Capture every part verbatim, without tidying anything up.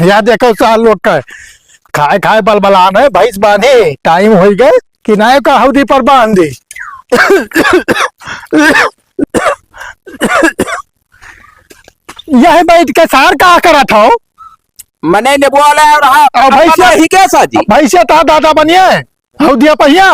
या देखो सार लोग का खाए खाए बलबलान है, भैंस बांधी, टाइम होइ गए कि नाय का हौदी पर बांध दी। यह बैठ के सार का करत हो? मने नेबुआ वाला और हाँ, और भैंसिया ही कैसा जी? भैंसिया तो दादा बनिए, हौदिया पहिया।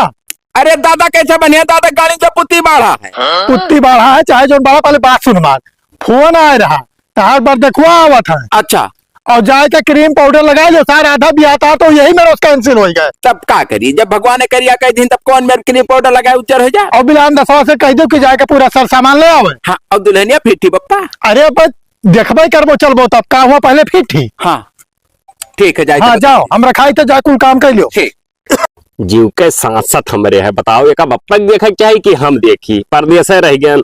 अरे दादा कैसे बनिए? दादा गाड़ी से पुत्ती बाढ़ा है। पुत्ती बाढ़ा है, चाहे जौन बाढ़ा, पहले बात सुन हमार। फोन आए रहा, तहार बार देखुआ आवत है। अच्छा। और जाए के क्रीम पाउडर लगा लो सार, आधा बियाह था तो यही मेरा कैंसिल होइ गए। तब का करी, जब भगवान ने करिया कह दिन, तब कौन मेरे क्रीम पाउडर लगाए उज्जर हो जाए? और बिलान दसवा से कह दो कि जाए के पूरा सर सामान ले आवे। हाँ, और दुल्हनिया फिर थी बप्पा। अरे बस देखबे करबो, चलबो तब का हुआ, पहले फिर थी। हाँ, ठीक है, जाए हाँ, तो जाओ, हम रखाई तो जा, कुल काम कर लियो। ठीक। जीव के सांसत हमरे है, बताओ, एका बप्पा के देखे के चाही कि हम देखी, परदेसे रह गए,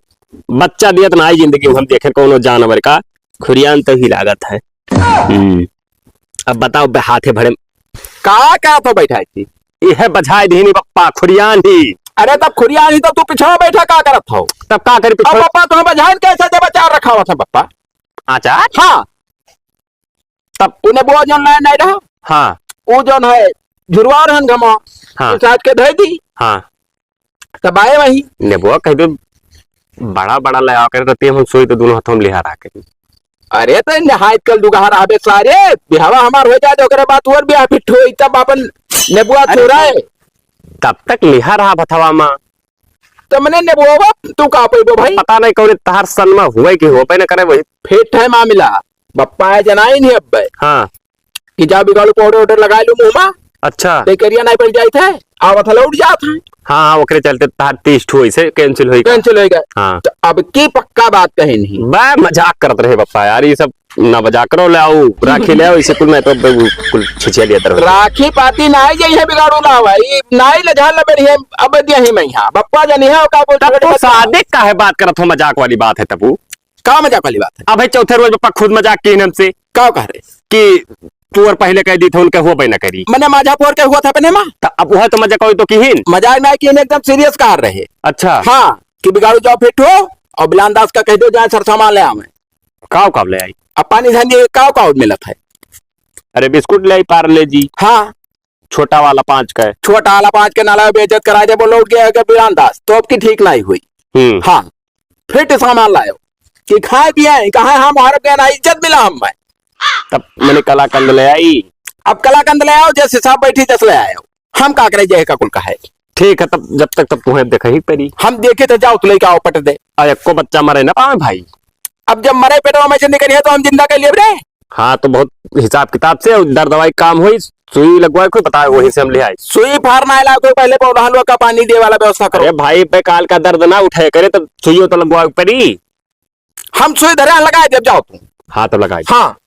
बच्चा दियत ना आई जिंदगी में हम देखे कौनो जानवर का, खुरियान तो ही लागत है। हम्म, अब बताओ, बे हाथे भरे का, का तो बैठा थी? यह बझाए दीनी बप्पा, खुरियान ही। अरे तब खुरियान ही तो तू पिछवा बैठा का करत हो? तब का करी अब पिछवा? बप्पा तो हम बझाए कैसे जब अचार रखा हुआ था बप्पा? अचार? हाँ। तब उन्हें वो जौन लाइन नहीं रहा। हाँ। वो जौन है झुरवा रहन घमा। हाँ। उस आज के धर दी। हाँ। तब आए वही। नेबुआ कह दे, बड़ा बड़ा ले आकर तो हम सोई तो दोनों हाथों में लिहा रहा करी। अरे तो नहायत कल दुगहा रहबे सारे, बिहावा हमार हो जाए तो ओकरे बाद और बिहाव फिट होई, तब अपन नेबुआ अरे चोराए। तब तक लिहा रहा भथवा मा। तो मने नेबुआ तू का पैबो भाई? पता नहीं कौन तहार सन मा हुए कि हो पे न करे वही। फिट है मामला। बप्पा है जनाई नहीं अब। हाँ। कि जा बिगाड़ू पाउडर वाउडर लगा लू मुँह मा। अच्छा। ते करिया नहीं पड़ जाए थे, आवत हला उठ जात है। हाँ, हाँ, ओकरे चलते तहार तीस ठो ऐसे कैंसिल होई का? कैंसिल होई का? हाँ। तो अब की पक्का बात कहे नहीं। बा, मजाक करत रहे बप्पा यार, ये सब ना मजाक करो, ले आओ, राखी ले आओ, इसे कुल मैं तो अब कुल छिछिया लिया तरह। राखी पाती नहीं जाई है बिगाड़ू ना हुआ, ये नहीं ले जान ले बैठी है, अब दिया ही मैं यहाँ। बप्पा जानी है, का बोलता तब तो शादी काहे बात करत हो, मजाक वाली बात है तबू। का मजाक वाली बात है? अबे चौथे रोज बप्पा खुद मजाक की हमसे। का कह रहे? कि तू और पहले कह दी था उनके हुआ बे न करी। मने माझा पोर के हुआ था अपने माँ। त अब वह तो मजाक कोई तो किहिन। मजाक ना किहिन, एकदम सीरियस कह रहे। अच्छा। हाँ, कि बिगाड़ू जाओ फिट हो और बिलान दास का कह दो जाए सर सामान ले आवे। काव काव ले आई? अब पानी धन ये काव काव मिलत है? अरे बिस्कुट ले आई, पार्ले जी। हाँ। छोटा वाला पाँच का है। छोटा वाला पाँच के नाला बेइज्जत करा दे, बोलो उठ गया अगर बिलान दास, तो अब की ठीक नहीं हुई। हम्म। हाँ। फिट सामान लायो कि खाए पिए, कहा हम हर गए ना इज्जत मिला हम में। तब मने कलाकंद ले आई। अब कलाकंद ले आओ, जैसे सब बैठी जस ले आयो। हम का करे जे का कुल का है। ठीक है, तब जब तक तब तुम्हें देखे ही पड़ी। हम देखे तो जाओ, तू लेके आओ पट दे। आ, एको बच्चा मरे ना पावे भाई। अब जब मरे पेटवा में से निकली है तो हम जिंदा कर लिए रे। हाँ, तो बहुत हिसाब किताब से दर दवाई काम हुई, सुई लगवाए कोई बताए, वहीं से हम ले आए। सुई फार ना ला कोई, पहले पौधा हलवा का पानी दे वाला व्यवस्था करो। अरे भाई, बेकाल का दर्द ना उठे करे, तब सुइयों तो लगवाए पड़ी। हम सुई धरे लगा देब, जाओ तू। हाँ, तो लगाई। हाँ।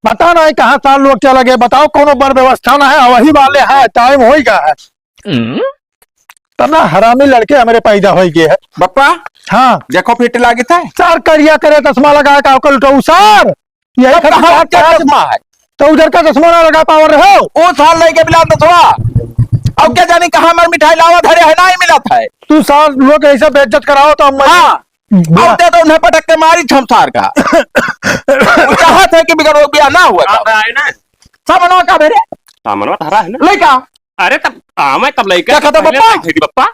पता नहीं कहाँ सार लोग चला गए, बताओ कौनो बड़ व्यवस्था ना है, वही वाले हैं, टाइम हो ही गया है। हम्म। तना हरामी लड़के हमरे पैदा हो गए हैं। बप्पा। हाँ। देखो फिट लागित है। सार करिया करे चश्मा लगाए का ओकर उठाऊ सार। यही अब खातिर कहाँ सार क्या पाँच चश्मा है? तो उधर का चश्मा ना लगा पावर रहे हो। ओ सार लेके बिलान दसवा। अब क्या जानी कहाँ मर मिठाई लावा धरे है, नहीं मिलत है। तू सार लोग ऐसे बेइज्जत कराओ तो हम हाँ। बुरा- अब दे तो उन्हें पटक के मारी छमसार का। वो चाहत है कि बिगड़ वो बिया ना हुआ आप था। आए ना? सामनवा का भेरे? सामनवा तो हरा है ना? लइका। अरे तब आवे तब लइका क्या कहता पहले बप्पा? लइका थी बप्पा।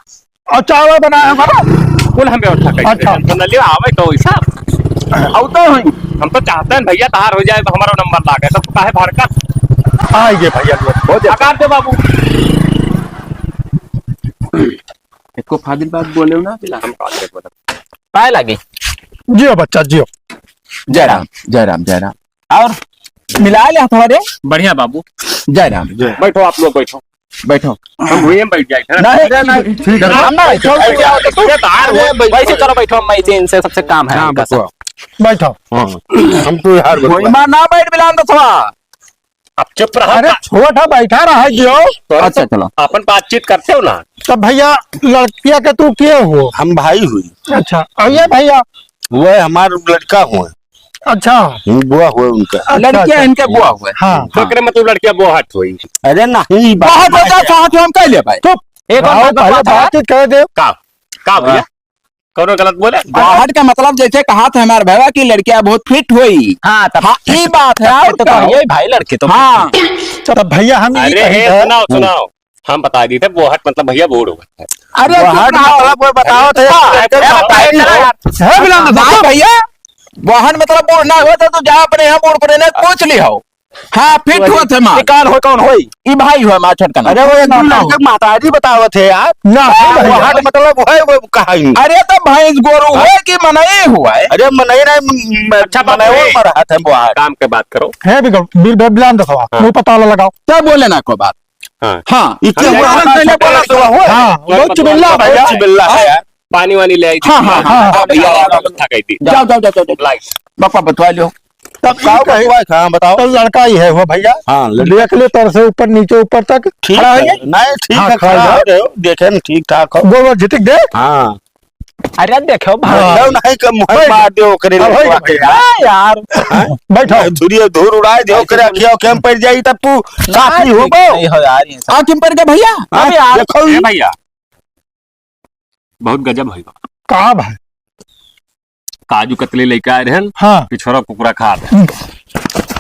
और चावल बनाया हमारा? कुल हम व्यवस्था करी। अच्छा। तो न लियो आवे तो ऐसा। अब तो है। हम तो चाहते हैं भैया तहार हो जाए तो हमारा नंबर लागे, तब काहे भड़कत? आइए भैया, बहुत जल्दी। आकार दे बाबू। एको फाजिल बात बोले ना बिला। हम का दे बोला? पाए लागे। जियो बच्चा, जियो। जय राम, जय राम, जय राम। और मिला ले हमारे। बढ़िया बाबू। जय राम। बैठो आप लोग, बैठो। बैठो। हम वहीं बैठ जाए, हाँ? नहीं, अरे नहीं, ठीक है। हम ना, बैठो, बैठो, बैठो। बैठो, बैठो। वैसे चलो बैठो, हम इनसे, इनसे सबसे काम है हाँ, इनका सब। बैठो। हाँ, हम तो यार बैठो। कोई मार ना बैठ बिलान दसवा। अब चुप रहो अरे ना। छोटा बैठा रहा जियो। तो अच्छा, तुम चलो। अपन बातचीत करते हो ना। तो भैया लड़किया के तू के हो? हम भाई हुई। अच्छा, और ये भैया? वो हमार लड़का हुए। अच्छा। हम्म, बुआ हुए उनका। अच्छा, लड़किया अच्छा। इनके बुआ हुए। हाँ। तो करे मतलब लड़किया बुआ हट हुई। अरे नहीं, बहुत हो जाए, साथ में हम कह ले भाई। चुप। एक और हाँ, बात पहले बता। बातचीत कर दे। का? का भैया? हाँ। कौनो गलत बोले? बोहट का मतलब जैसे कहा था हमार भैया कि लड़किया बहुत fit होई। हाँ, तब हाँ, ई बात है, और तो का? यही भाई लड़के तो हाँ। तब भैया हम ई अरे, कही हे, था। सुनाओ, सुनाओ। हम बता दी थे, बोहट मतलब भैया बूढ़ हुआ है। अरे, चुप बोहट रहो। मतलब वो बताओ थे, अरे, अरे, अरे, अरे, हे बिलान, हाँ, भैया, बोहट मतलब बूढ़ ना हुआ था तो जा अपने यहाँ बूढ़ पुराने पूछ ली हो। हाँ, fit होत है मार। निकाल हो, कौन होई? ई भाई हो मार छोटका ना। अरे, वो एक दो लड़के के महतारी बतावत है यार। ना, है भैया। बोहट मतलब है, वो कहा ही नहीं। अरे, तो भैंस गोरू हाँ। हुआ कि मनई हुआ है? अरे, मनई नहीं, म-, अच्छा, बात मनई नहीं। मरत है बोहट। काम के बात करो। है बिगड़, बिल-, बिल-, बिलान दसवा, हाँ। मुंह पता लगाओ। क्या बोले ना को बात? हाँ। हाँ। ई क्या अरे, हुआ? हाँ, पहले बोला तो हुआ। हाँ, बहुत चुबिल्ला है बहुत भैया। चुबिल्ला है यार। पानी वानी ले आई थी। हाँ, हाँ, हाँ, हाँ, हाँ, भैया, भैया। व्यवस्था कर दी। जाओ, जाओ, जाओ, जाओ, जाओ। लाइट। बापा बतवा लो। तब का ठीक है। बतवा, हाँ, बताओ। तो लड़का ही है वो भैया। हाँ, लड़का। देख ले, तर से ऊपर, नीचे, ऊपर तक ठीक खड़ा है। है। नहीं, ठीक हाँ, है, खड़ा खड़ा है। हो रहे हो, देखे न, ठीक ठाक हो। गोबर झिटिक दे। हाँ। अरे देखो भाई। हाँ। नहीं, कम है, भाई। मार दे ओकरे अब लड़का भाई। के यार। हाँ यार। हाँ? बैठो। धुरिया धूर उड़ाए दे ओकरे, अखिया के हम पड़ जाई तब तू साफ नहीं होबो। नहीं हो यार, ये सब। आँख में पड़ गया भैया। हाँ, अब यार। देखो ए ई। भैया। बहुत गजब होई बा। का भाई? काजू कतली लेके आए रहन, हाँ। पिछोरा कुकुरा खा रहे। ए,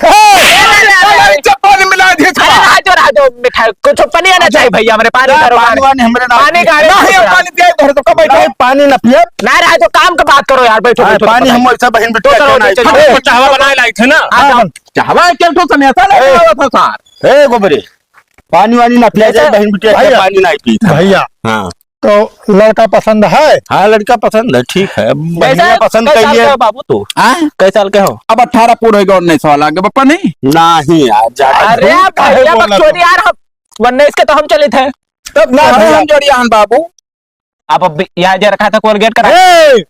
ए, ए, ए, ए, चप्पल मिला दिए अरे, छुआ। राजू, राजू, मिठाई, कुछ पानी आना चाहिए भैया, हमरे पानी ना, धरो, पानी पानी। वानी हमरे ना पानी पिए। का, अरे, नहीं, हम कुछ पानी पिए, धर तो कब बैठे? नहीं, पानी ना पिए। ना, राजू, काम का बात करो यार, बैठो, हाँ, बैठो, पानी बताइए। हम वैसा बहन बिटिया तो चलो, के नहीं चलो। खाए। तो चाहवा बनाए लाई थे ना। हाँ, हाँ, जाओ। चाहवा के तो समोसा ले ए, आवा था सार। ए, गोबरे, पानी वानी ना पिया जाए, जैसे बहन बिटिया के भैया, पानी ना पी। भैया, हाँ। तो लड़का पसंद है? हाँ, लड़का पसंद है, ठीक है। अब कैसा, बढ़िया पसंद कै साल करिए। के हो बाबू तू? हाँ? कै साल के हो? अब अठारह पूर होइगा, उन्नीस वाला आगे बप्पा नहीं? नहीं यार, ज्यादा अरे झूठ काहे भैया, बोलत बकचोदी हो? यार, हम उन्नीस के तो हम चलित है। तब ना हाँ। भैया, हम जोड़िया हन बाबू। आप अब यहाँ जे रखा था Colgate का ए!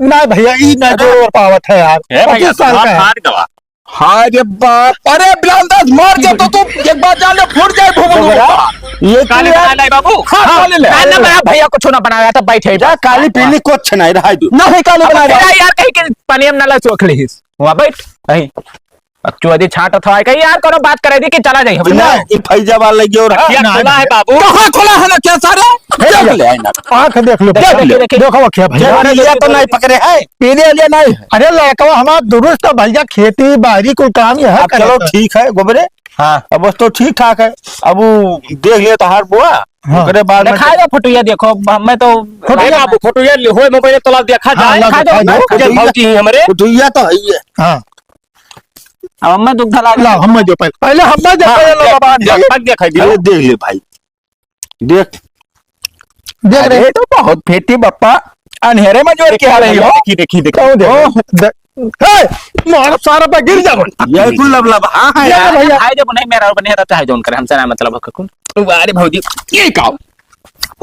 ना भैया, ई ना अरे! जोड़ पावत है यार। ए भैया, पच्चीस साल का है। हाथ गवा। हाय रे बाप, अरे बिलान दास, मर जा तो तू, एक बात जान ले, फूट जाए भूमि में। ये काली तू बना यार ले बाबू। हाँ, हाँ, काली ले। ना, ना, मैं भैया कुछ ना बनाया था, बैठे ही जा, बस। काली पीली कुछ नहीं रहा है तू। नहीं, काली अब बना ले। तेरा यार कहीं के पानी में ना ला चोख ली हिस। वहाँ बैठ, कहीं। अब चुआदी छांट था, कहीं यार कोनो बात करे दी कि चला जाई हम। ना, ई फैजाबाद लगी और क्या ना, खुला है बाबू? कहाँ खुला है ना, क्या सारे? देख ले, आईना। आँख देख लो, देख भैया। ले, देख ले। देखो, क्या भैया? देख ले, ये तो देख ले। नहीं पकड़े है। पीने वाले नहीं है। अरे लड़कवा हमार दुरुस्त है भैया, खेती बाड़ी कुल काम यह अब चलो करत है। ठीक है गोबरे। हाँ। अब बस तो ठीक ठाक है। अब वो देख लिया तो हार बुआ। हाँ। ओकरे बाद में दिखाए दो फोटो, ये देखो, अब हमें तो फोटो ए ये बाबू, फोटो ये ले, होए मोबाइल तोला देखा हाँ, जाए। ला देखा दो, दिखाई दो। देखा दो। भौजी ही हमरे। फोटो ये तो है ये। हाँ। अब हमें दुख धला ला, हमें जो पहले, पहले हमें जो हाँ, पहले लो देख, बाबा, देख, देख। पग देखाई दियो। अरे देख ले भाई। देख। देख रहे। अरे, तो बहुत फेटी बप्पा, अंधेरे में जोर के आ रही हो। देखी, देखी, देखी। कौन देख? ओह, दे-, हे, मारो सारा पे गिर जाओ। ये कुल लबलब, हाँ, हाँ, ये यार। भैया। भाई जब नहीं मेरा बने रहता है, जो उनकर हमसे ना मतलब हो, कुल। अरे भौजी, ये का?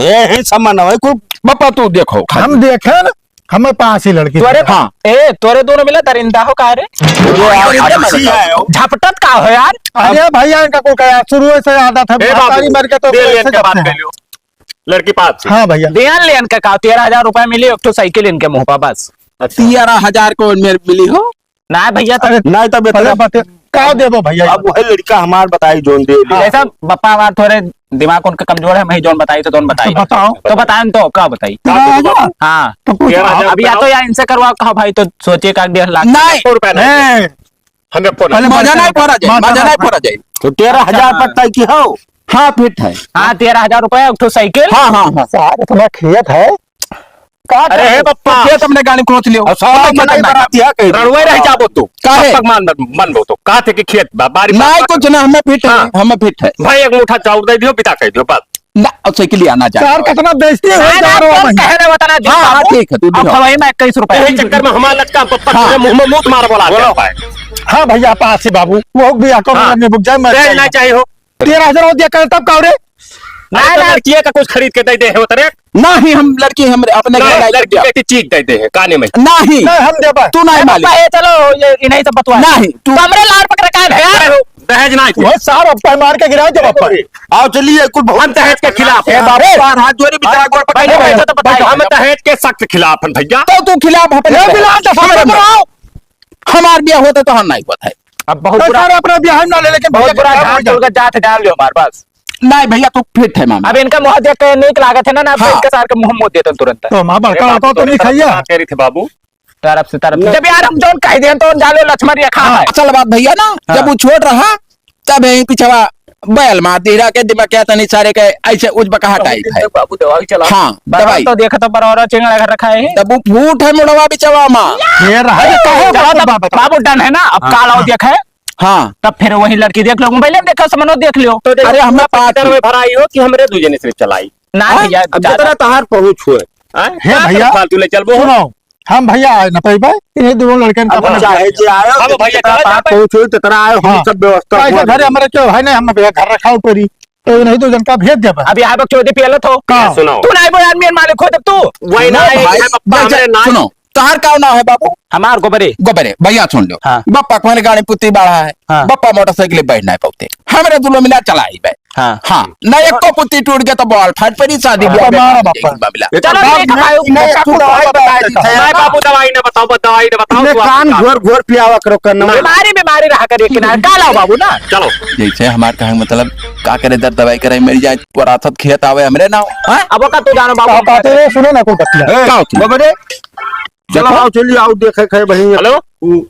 ए, हे, सामान है, कुल। बप्पा, तू देखो, हम देखे ना, हमें पास ही लड़की तोरे, था। हाँ। ए, तोरे दोनों मिला दरिंदा हो का रे? ये आप अच्छी है हो। झपटत का हो यार? अरे भैया, इनका कुल का यार, शुरू से आदत है, ए बाबू, महतारी मर के तो दे लेन के बात कर लियो। लड़की पास से। हाँ भैया। देन लेन के का, तेरह हजार रुपया मिली, एक ठो साइकिल इनके मुँह पर बस। अच्छा। तेरह हजार को मेरे मिली हो? ना भैया, तो अरे, नहीं, तब इतना अरे, बते-, का देबो भैया? अब वही लड़का हमार बताई, जोन दे दे। हाँ। जैसा बप्पा हमार थोड़े दिमाग उनका कमजोर है, मैं जोन बताई तो जोन बताई। तो बताओ। तो बताएं तो का बताई? तेरह हजार? हाँ। तो कुछ तेरह हजार अब या तो बताओ। या इनसे करवाओ, कहा भाई, तो सोचिए का डेढ़ लाख। नहीं। सौ रुपया नहीं। हैं। हमें कौन पहले मजा मजा नहीं पड़ा जाए, मजा मजा नहीं नहीं पड़ा जाए। तो तेरह हजार अच्छा। पर तय की हो? हाँ, फिट है। हाँ, तेरह हजार रुपया, एक ठो साइकिल। हाँ, हाँ, हाँ। सार, इतना खेत है। का अरे करते? हे बप्पा। खेत हमने गाड़ी कोच लियो। और सारा खेत बनाई बनाई। बराती है कहीं। रणवे रह जाबो तू। काहे? तब तक मान, मान लो तो। कहा थे कि खेत बा-, बारी नहीं, बात कुछ ना, हमें फिट है, हाँ। हमें फिट है। भाई, एक मुट्ठा चाउर दे दियो, बिदा कह दियो, बस। ना, और साइकिल आना जाए। सार, कितना बेइज्जती है, ना, जा ना, रहा हूँ तुम मैं। कह रहे हो, बता ना, अब बाबू। हाँ, ठीक है, तू अब दियो। हवाई में इक्कीस रुपए। यही चक्कर में हमारा लटका पप्पा हाँ। तुझे मुंह में मूत मार बोला बोलो। दिया है। हाँ भैया, पास ही बाबू, वो भी आको हाँ। में बुक जाए, मैं तेल चाहिए। ना चाहिए हो। तेरह हजार हो दिया कर, तब का रे? अरे ना, तो ना। लड़किए का कुछ खरीद के दे दे हो तेरे। ना ही हम लड़की हम अपने ना, घर लायक लड़की क्या? बेटी चीज दे दे है काने में। ना ही। नहीं, हम देबा। तू नहीं ए मालिक। पापा, ए चलो, ये इन्हीं से बतवा। ना ही, तू कमरे लाड़ पकड़ रखा है भैया। दहेज ना वो सार अब मार के गिराओ जब अपन। आओ चलिए, कुल बहुत हम दहेज के खिलाफ ए हैं। बाप रे। बार हाथ जोड़ी बिचारा गोड़ पकड़ बैठो, के बैठो तो बताइए। हम दहेज के सख्त खिलाफ हैं भैया। तो तू खिलाफ है, ए, बिलाल तो सामने सामने में। आओ। हमार बिया होता तो हम नहीं बताए। अब बहुत अरे बुरा, सारे अपना बियाह ना ले, लेकिन बहुत भैया बुरा के झाड़ बियाह चल के जात है, जान लियो हमार बस। नहीं भैया, तू फिट है मामा। अब इनका मुँह देख के नीक लागत है ना, ना, अब हाँ। इनका सार के मुँह मुँह देतन तुरंत। तो माँ, बड़का अरे बाबू, लड़का तो नहीं तोरे खाइया। बात करी थी बाबू। तरफ से तरफ। न- जब यार हम जौन कह दें तो जान लो लक्ष्मण रेखा हाँ, है। असल बात भैया ना, हाँ। जब वो छोट रहा, तब यही पिछवा बैल मार दी रहा के दिमाग क्या तनी सारे के ऐसे उजबका टाइप है। बाबू दवाई चला। हाँ, बराबर दवाई। तो देखा तो बराबर चिंगड़ा घर रखा है। तब वो फूट है मुड़वा बिचवा मा। ये रहा। अरे, कहो, चलो बाबू, तब बाबू। बाबू डन है ना, अब हाँ। काल आओ देखे। हाँ। तब फिर वही लड़की देख लो, मोबाइल में देखो, समनो देख लियो। तो देखो, अरे, हमें पूरा पाँच picture में भराई हो कि हमरे दू जने सिर्फ चलाई? ना हाँ? भैया, अब ज्यादा। जितना तहार पहुँच हुए, हाँ? हे का भैया, फालतू ले चलबो? सुनो, हम भैया आए न पैबे, इन्हीं दोनों लड़कन का अब अपने चाहे जे आयो, अब भैया जितना चला तहार जाबे। पहुँच हुए, जितना आयो, हम हाँ। सब व्यवस्था कैसे हुआ घरे है। हमारे क्यों है नहीं, हम भैया घर रखा ऊपर ही, तो इन्हीं दो जन का भेज देबे। अभी आए वक्त चोदी पियलत हो। का? सुनाओ। तू नहीं बोल, आदमी मालिक हो तब तू। वही ना, ना, ये भाई, है, पप्पा, जा, जा, हमरे ना। सुनो, तोहार का नाव है बाबू? हमार गोबरे। गोबरे, भैया सुन लो। हाँ। बप्पा को मैंने गाड़ी पुत्ती बाढ़ा है। हाँ। बप्पा मोटरसाइकिल बैठ नहीं पाते। हमरे दुलो मिला चलाई बे। हाँ। हाँ। ना एक को पुत्ती टूट गया तो बॉल फाट पड़ी, शादी हाँ। ब्याह में हमारा बाप बप्पा। मामला। चलो, बाप ठीक है, भाई, मैं, मैं तू दवाई बताई दी। मैं बाबू दवाई ना बताओ, बस दवाई ना बताओ, मैं तू कान आप घोर घोर पियावा करो करना। बीमारी, बीमारी रहा करे किनारे। का लाओ बाबू ना? चलो। जैसे हमार कहे मतलब, का करे दर्द दवाई करे, मर जाए, वरासत खेत आवे हमरे नाव। हाँ? अब ओका तू जानो बाबू। अब बात है, सुनो ना, कोई बतिया। ए, का होती? बाबा रे, चलो, देखो। आओ, चलिए, आओ, देखे, खाए, बहिन। हेलो? उ-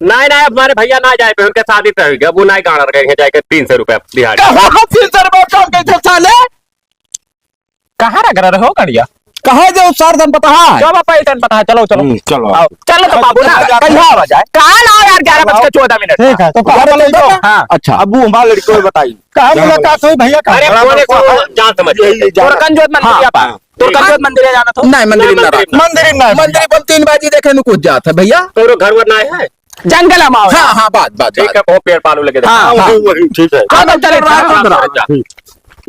नहीं, नहीं, अब हमारे भैया ना जाए पे, उनके शादी तय हो गया, वो नहीं गाना रखे हैं, जाके तीन सौ रुपया दिहाड़ी। कहाँ तीन सौ रुपया कम कैसे साले? कहाँ रख रहे हो गड़िया? कहाँ जाओ, सार तन पता है? चलो, बापा, इतन पता है, चलो, चलो। हम्म, चलो। आओ, चलो तो बाबू ना, चलो, कहीं आवा जाए। कहाँ लाओ यार, ग्यारह बज के चौदह मिनट। ठीक है, तो कहाँ चलो? हाँ। अच्छा। अब वो हमारे लड़के को बताइए। कहाँ मुलाकात हुई भैया, कहाँ? अरे, कोने को जान समझ यही, यही जान। और कंजोत मंदिर हाँ, या बा? हाँ। तो कहाँ? मंदिर जाना था? नहीं, मंदिर नहीं, ना मंदिर रहा। मंदिर ना। मंदिर पर तीन बाजी देखे नु कुछ जात है भैया। तोरो घर वर ना है? जंगल में आओ। हाँ, हाँ, बात, बात, ठीक बात। है, बहुत पेड़ पालू लगे हाँ, हाँ। वही, वही, ठीक है। चलो, चलो, चलो, चलो, चलो। ठीक।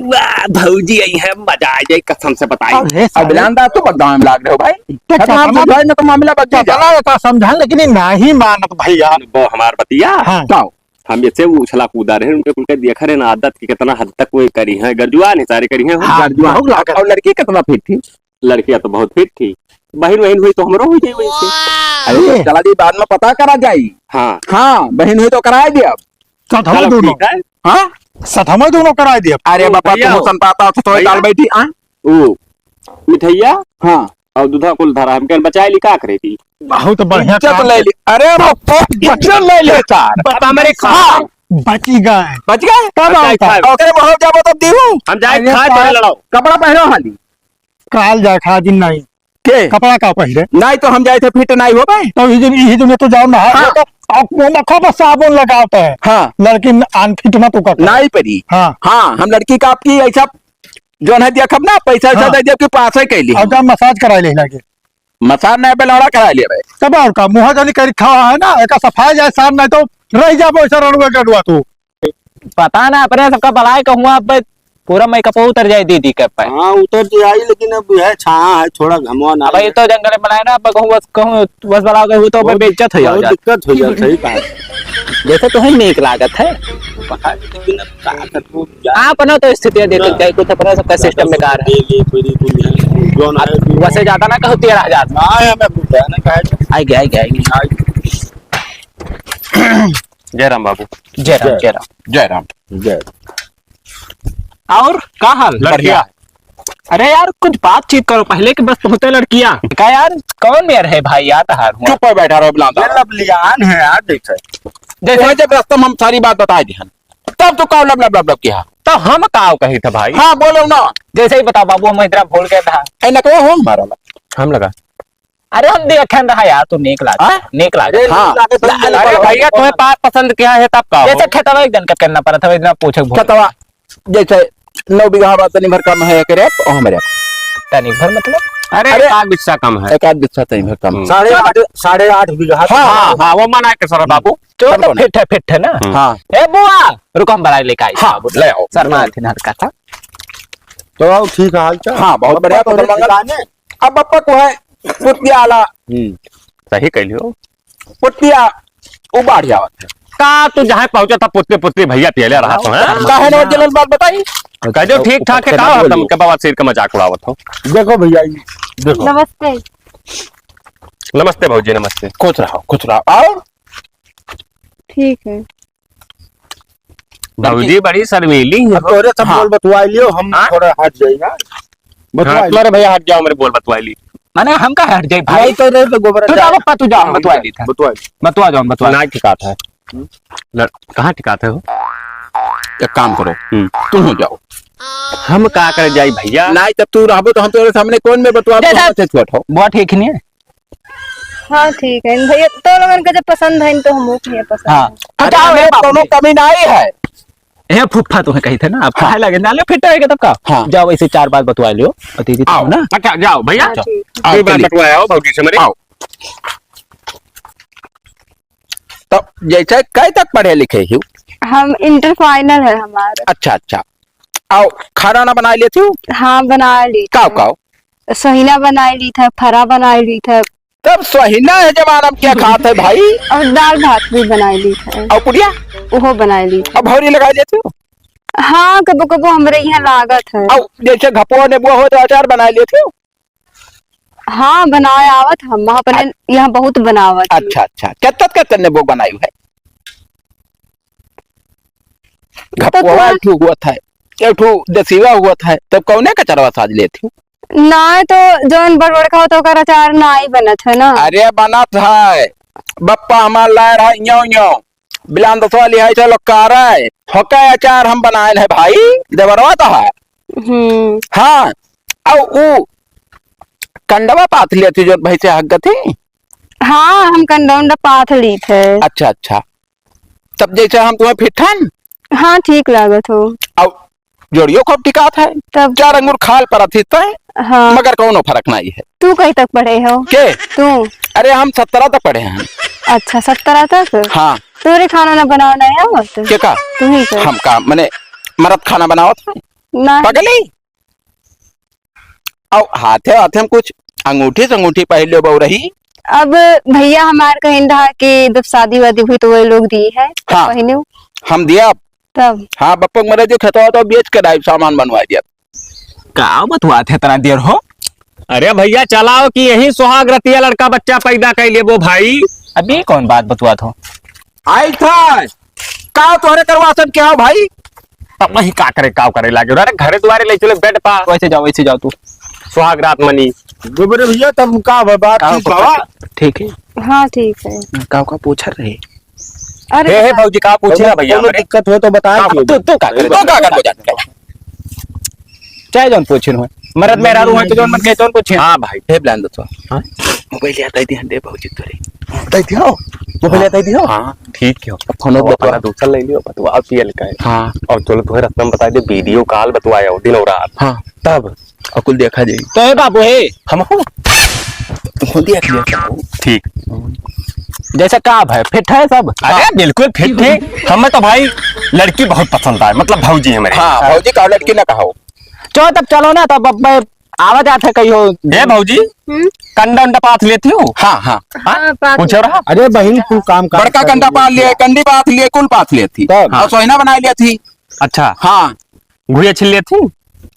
वाह, भौजी आई है, मजा आ जाए, कसम से बताई। अरे, साले। अभिलान दा तो बदनाम लाग रहे हो भाई। तो खतरनाक चपला बुझाई में तो मामला बच गया। चपला का समझा, लेकिन ये नहीं मानत भैया। वो हमार बतिया। हाँ। का? हम ऐसे उछला कूदा रहे, उनके, उनके देखा रहे ना आदत की कितना हद तक वो करी है, गरजुआ नहीं सारे करी है, हाँ, गरजुआ। बहुत लागत। और लड़की कितना फिट थी? लड़कियां तो बहुत फिट थी, बहिन वहिन हुई तो हमरो हो जाई वैसे। अरे, ये। चला दी, बाद में पता करा जाई। हाँ। हाँ, बहिन हुई तो कराए दे अब। साथ हम चलो, दोनों। ठीक है। हाँ? साथ हम दोनों कराए दे अब। अरे ओ, बापा, भैया तुम हो। सन पाता हो तो भैया। डाल बैठी, हाँ? ओ, मिठैया? हाँ। और दूधा कुल धरा, हमके बचाए ली का करे थी? बहुत बढ़िया इज्जत काम ले कर- ली। अरे बाप, इज्जत ले ले सार। बाप, हमारे हाँ। बची गए। बच गए? तब अच्छा, आओ, अच्छा। तब। ओकरे बहुत जाबो तब दीहू। हम जाए अरे खाए सार। पहले लड़ाओ। कपड़ा पहनो हाली। काल जाए खा दिन नहीं। के? कपड़ा का पहले? नहीं तो हम जाए थे फिट नहीं हो भाई। तो ये दिन, ये दिन में तो जाओ नहा हाँ। तो आप वो मखो पर साबुन लगाते हैं। हाँ। लेकिन अनफिट मत होकर। नहीं पड़ी। हाँ। हाँ, हम लड़की का आपकी ऐसा जौन है देखब ना, पैसा वैसा हाँ। दे दिया कि पास है कैली। और जब मसाज करा ले लगे। मसाज नहीं, बेलौड़ा करा ले भाई। तब और का, मुँह जानी करी खावा है ना, एका सफाई जाए सार, नहीं तो रह जाबो ऐसा रणुआ गडुआ तू। पता ना, अपने सबका बड़ाई कहूँगा, अब पूरा मेकअप उतर जाए दीदी के पे। हाँ, उतर तो आई, लेकिन अब यह छाया है, थोड़ा घमवा ना अब ये है। तो जंगल में बनाए ना, अब कहूँ बस, कहूँ बस बड़ा गए हो तो बहुत, बेइज्जत हो जाओ बहुत यार। दिक्कत हो जाए, सही कहा। जैसे तुम्हें नीक लागत है। पता नहीं, लेकिन अब का करबो, जा- हाँ, अपना तो स्थिति है, देखो, ना। क्या कुछ अपना सबका सिस्टम बेकार है। ये, ये, पूरी दुनिया, जो ना है, अब वैसे ज्यादा ना कहो, तेरह हजार। ना, हमें कुछ है ना, कहे तो। आएंगे, आएंगे, आएंगे। आएंगे। जय राम बाबू। जय राम, जय। जय राम। जय राम। जय। और का हाल? बढ़िया। अरे यार, कुछ बातचीत करो पहले कि बस पहुंचे लड़कियां। का यार, कौन मेर है भाई यार, तहार हुआ? चुप है बैठा रहो, बिलांदा। ये लबलियान है यार, जैसे। जैसे वही जब रास्ता में हम सारी बात बताए दी हन, तब तो कहो लब, लब, लब, लब किया। तो हम का कही था भाई? हाँ, बोलो ना। जैसे ही बताओ बाबू, हम इधर भूल गए था। ए, नकवा हो हमारा ला। हम लगा। अरे हम देखे रहा यार, तू नीक लागे, हाँ? नीक लागे। अरे, हाँ। नीक लागे, तुम अरे बोलो। भैया, तुम्हें बात पसंद क्या है तब का हो? जैसे खेतवा एक दिन का करना पड़ा था, इतना पूछे भूल। खेतवा जैसे नौ बीघा बा, तनी भर कम है, करे, ओ हमरे। तनी भर मतलब? अरे, अरे, एक आध बिस्सा कम है। एक आध बिस्सा तनी भर कम। हम्म। साढ़े आठ, साढ़े आठ बीघा। हाँ, हाँ, हाँ, वो मना के सर बाबू। चलो, तो कौन? फिट है, फिट है ना? हम्म। हाँ। ए बुआ, रुको, हम बड़ा लेके आई हाँ, बाबू। ले आओ। शर्मा थी ना का था। तो आओ, ठीक है, हाल चाल? हाँ, बहुत बढ़िया, तो मंगल। अब बप्पा को है, पुतिया आला। हम्म, सही कह लियो। पुतिया, उ बाढ़ जावत है। का तू जहाँ पहुँचा था, पुतली, पुतली भैया पियले रहा तो, हैं? काहे ना जनरल बात बताई? कह दो, ठीक ठाक है, का हो, तुम के बवासीर का मजाक उड़ावत हो? देखो भैया, ये देखो। नमस्ते। नमस्ते भौजी, नमस्ते। खुश रहो, खुश रहो। और? ठीक है। भौजी बड़ी शर्मीली है। अब तोरे सब हाँ। बोल बतवा लियो, हम हाँ? थोड़ा हट जाएगा। बतवा हाँ, लियो। तुम्हारे भैया हट जाओ, मेरे बोल बतवा ली। माने हम का हट जाई भाई? नहीं तो रे, तो गोबर तू जाओ, पप्पा, तू जाओ, हम बतवा ली था। बतवा ली। बतवा जाओ, बतवा। ना ठिकात है। हम्म। लड़-, कहाँ ठिकात है हो? एक काम करो, हम्म। तुम हो जाओ। हम का करे जाई भैया? नहीं, तब तू रहबो तो हम तोरे सामने कौन में बतवा, जैसा हम से छोट हो। बहुत ठीक नहीं है। हाँ, ठीक है भैया, तो लोगन के जब पसंद है तो हमहू के पसंद हाँ। है। तो अरे, जाओ, हमें ए बाबू कोनो जी। कमी नहीं है। ए फुफ्फा, तुम्हें कही थे ना, आप हाँ। खाए लगे ना, ले फिट रहेगा तब का? हाँ। जाओ, ऐसे चार बात बतवा लियो, और दीदी आओ। ना। अच्छा, जाओ भैया, हाँ, ठीक। आओ, एक बात चलिए। बतवा आओ भौजी से मेरे। आओ। तो जैसे कै तक पढ़े लिखे हो? हम इंटर फाइनल है हमारा। अच्छा, अच्छा। आओ, खाना ना बना लेती हो? हाँ, बना ली काव, थी। काव? सोहिना बनाई ली था, फरा बनाई ली था। तब सोहिना है जमाना में क्या खात है भाई? और दाल भात भी बनाई ली था। और पुड़िया? ओहो बनाई ली था। अब भौरी लगा लेती हो? हाँ, कबो कबो हमरे यहाँ लागत है। और जैसे घपुआ नेबुआ हो तो अचार बनाई लेती हो? हाँ, बनाए आवत हम, हम अपने अच्छा। यहाँ बहुत बनावत ही। अच्छा, अच्छा। केतना, केतना नेबो बनाई है? तो घपुआ थोड़ा एक ठो हुआ था, एक ठो देसीवा हुआ था, तब कौने कचरवा साज लेती हो? ना, तो जौन बड़ बड़का होता, ओकर अचार ना ही बनत है ना। अरे, बनत है। बप्पा हमार लाए रहा, यो, यो। बिलान दसवा लिहाई से लोग का रहा है। होके अचार हम बनाए है भाई, देवरवा तो है। हम्म। हाँ, और ऊ कंडवा पाथ लेती जो भैंसे हक गथी? हाँ, हम कंडा उंडा पाथ ली थे। अच्छा, अच्छा। तब जैसे हम तुम्हें फिट हन? हाँ, ठीक लागत हो। और जोड़ियो खूब टिकात है। तब चार अंगूर खाल परत ही तो है, हाँ। मगर कौनो फर्क नहीं है। तू कहीं तक पढ़े हो? के? तू? अरे, हम सत्रह तक पढ़े हैं। अच्छा, सत्रह तक? हाँ। तोरे खाना ना बनाओ ना आवत? के का? तू ही कर। हम का, मने, मरद खाना बनावत है? ना। पगली? और हाथे, हाथे में कुछ अंगूठी से अंगूठी पहन लो बहु रही। अब भैया हमार कहिन रहा कि जब शादी वादी हुई तो वही लोग दी है, तब हाँ। पहने। हम दिया। तब? हाँ, बप्पा के मरे जो खेतवा तो बेच के डाइव सामान बनवा दिया। का बतुआत है इतना देर हो? अरे भैया, चलाओ कि यही सुहाग रतिया लड़का बच्चा पैदा कर लेबो भाई। अभी कौन बात बतुआत हो? आई था, का तोहरे करवा सब क्या हो भाई? अब वही का करे, का करे लागे। अरे घरे दुआरे ले चले बेड पा। वैसे जाओ, वैसे जाओ तू। सुहाग रात मनी। गोबरे भैया, तब का बा-, बात का ठीक बा? ठीक है। हाँ, ठीक है। का, का पूछ रहे? अरे हे, हे, बता। भौजी, का पूछे ना भैया कौनो हमरे? दिक्कत हो तो बता का, दियो। तू, तू का करे? तू का करे? चाहे जौन पूछिन हो। मरद मेहरारू हो तो जौन मन कहे तौन पूछिन। हाँ भाई। हे ब्लान दोस्तवा। हाँ? मोबाइल याद आई दिहन दे भौजी तोरे। दे दियो। मोबाइल याद आई दियो। हाँ, ठीक है। अब फोन वो बतवा। अपना दूसरा ले लियो, बतवा पियल का है। हाँ। और चलो तोहे रस्ता में बता दे, वीडियो कॉल बतवाया हो दिन और रात। हाँ। तब अकुल देखा जाई। तो हे बाबू हे। हम हो। तुमको दिया क्लियर कर दो। ठीक। जैसे का भाई, फिट है सब? अरे बिल्कुल फिट है। हमें तो भाई लड़की बहुत पसंद आए, मतलब भौजी हमारे। हाँ, भौजी का लड़की ना कहो। चलो तब चलो ना, तब अब मैं आवा जात है कहियो। ए भौजी, हम्म? कंडा उंडा पाथ लेती हो? हाँ, हाँ। हाँ, पाथ पूछो रहा। अरे बहिन, कुल काम काज बड़का कर कंडा लेती पाथ लिए, है। कंडी पाथ लिए, कुल पाथ लेती। तब? हाँ। और सोहिना बनाए लेती। अच्छा। हाँ। घुइया छिल लेती?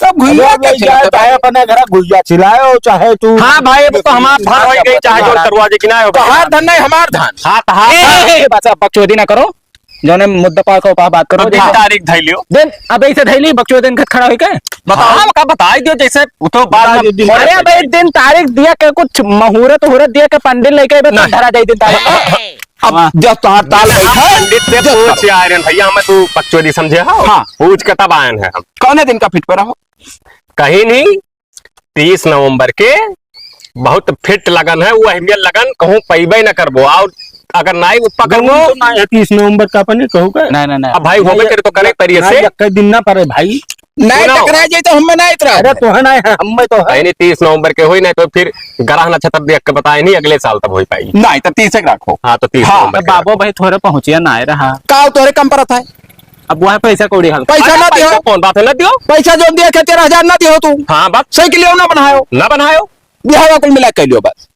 तब घुइया अरे क्या भाई, छिलते चाहे भाई? अपने घर घुइया छिलाओ, चाहे तू हाँ भाई, अब तो हमार धन हो गई, चाहे जो हाँ। करवा दे कि ना हो तो भाई। हमार धन नहीं, हमार धन। हाँ, तो हाँ। ए, ए, ए, बस अब बकचोदी ना करो। जौने मुद्दा पा को पा बात करो, तो दिन जैसे तारीख धई लियो। दिन, अब ऐसे धई ली, बकचोदन खत खड़ा होई के? बताओ। हाँ, का बताई दियो, जैसे वो तो बाद बता में दे दिन। अरे, अब एक दिन तारीख दिया के, कुछ मुहूर्त उहूर्त दिया के, पंडित लेके भी नहीं। धरा जाई दिन तारीख। अब वाह। जब तोहार ताल बैठा, पंडित से जब पूछ तोहार आए रहे भैया, हमें तू बकचोदी समझे हो? हाँ। पूछ के तब आयन है हम। कौने दिन का फिट पर हो? कहीं नहीं, तीस नवंबर के बहुत फिट लगन है, वो अहमियत लगन कहूँ पैबे न करबो। और अगर नाई पकड़बो तो ना है, तीस नवंबर का अपने कहू का? नहीं, नहीं, नहीं। अब भाई, होबे करे तो करे परिये से। एक दिन ना पड़े भाई। नहीं सुनो। टकरा जाए तो हमें ना इतरा। अरे तो है ना, हमें तो है। यानी तीस नवंबर के होई, नहीं तो फिर ग्रह नक्षत्र देख के बताए नहीं, अगले साल तब हो पाई। नहीं तो तीस एक रखो। हाँ, तो तीस हाँ। नवंबर तो के बाबू रखो। भाई थोड़े पहुँचिया ना आए रहा। का तोरे कम परत है? अब वह पैसा कौड़ी हल। पैसा अरे ना दियो। पैसा कौन बात है, ना दियो। पैसा जो दिया के तेरह हजार ना दियो तू। हाँ, बात। साइकिल ना बनायो। ना बनायो। बिहावा कुल मिला के लियो बस।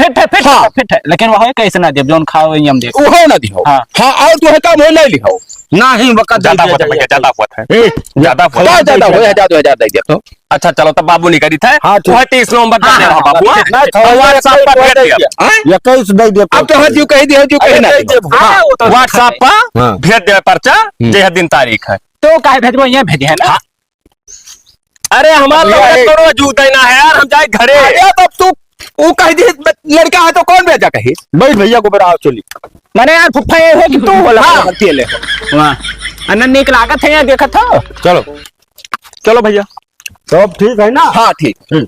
फिट है, फिट हाँ। है, फिट है। लेकिन वह कैसे ना दियो, जौन खाओ वही हम देब। उहो ना दियो। हाँ। हाँ, और जो है काम हो ले लियो। नहीं, बका ज्यादा होत है भैया, ज्यादा होत है। ए, ज्यादा होत है। ज्यादा हो, हजार दे दिया तो। अच्छा, चलो, तब बाबू निकली थे। हाँ, ठीक। वह तीस नवंबर हाँ, जाने रहा हाँ, बाबू, हाँ। ना, तो WhatsApp पर भेज दिया। हाँ? इक्कीस दे दिया। अब तो हर जीव कही दिया, जीव कही अरे, ना दे दिया। दिया। हाँ, वो तो WhatsApp पर हाँ। भेज दे पर्चा, हम्म। जे दिन तारीख है। तो काहे भेजबो, ये भेजे है ना? हाँ। अरे, हमार अब लौड़ा ये करो, जूते ना है यार, हम जाए घरे। अरे, तब तू, वो कह दी, लड़का है तो कौन भेजा कही? बैठ भैया को बड़ा चली। माने यार, फुफ्फा ये हो कि तू होला, हाँ। गलती ले। वाह। अन्ना नीक लागत है, यहाँ देखत हो। चलो। चलो भैया। सब ठीक है ना? हाँ, ठीक। हम्म।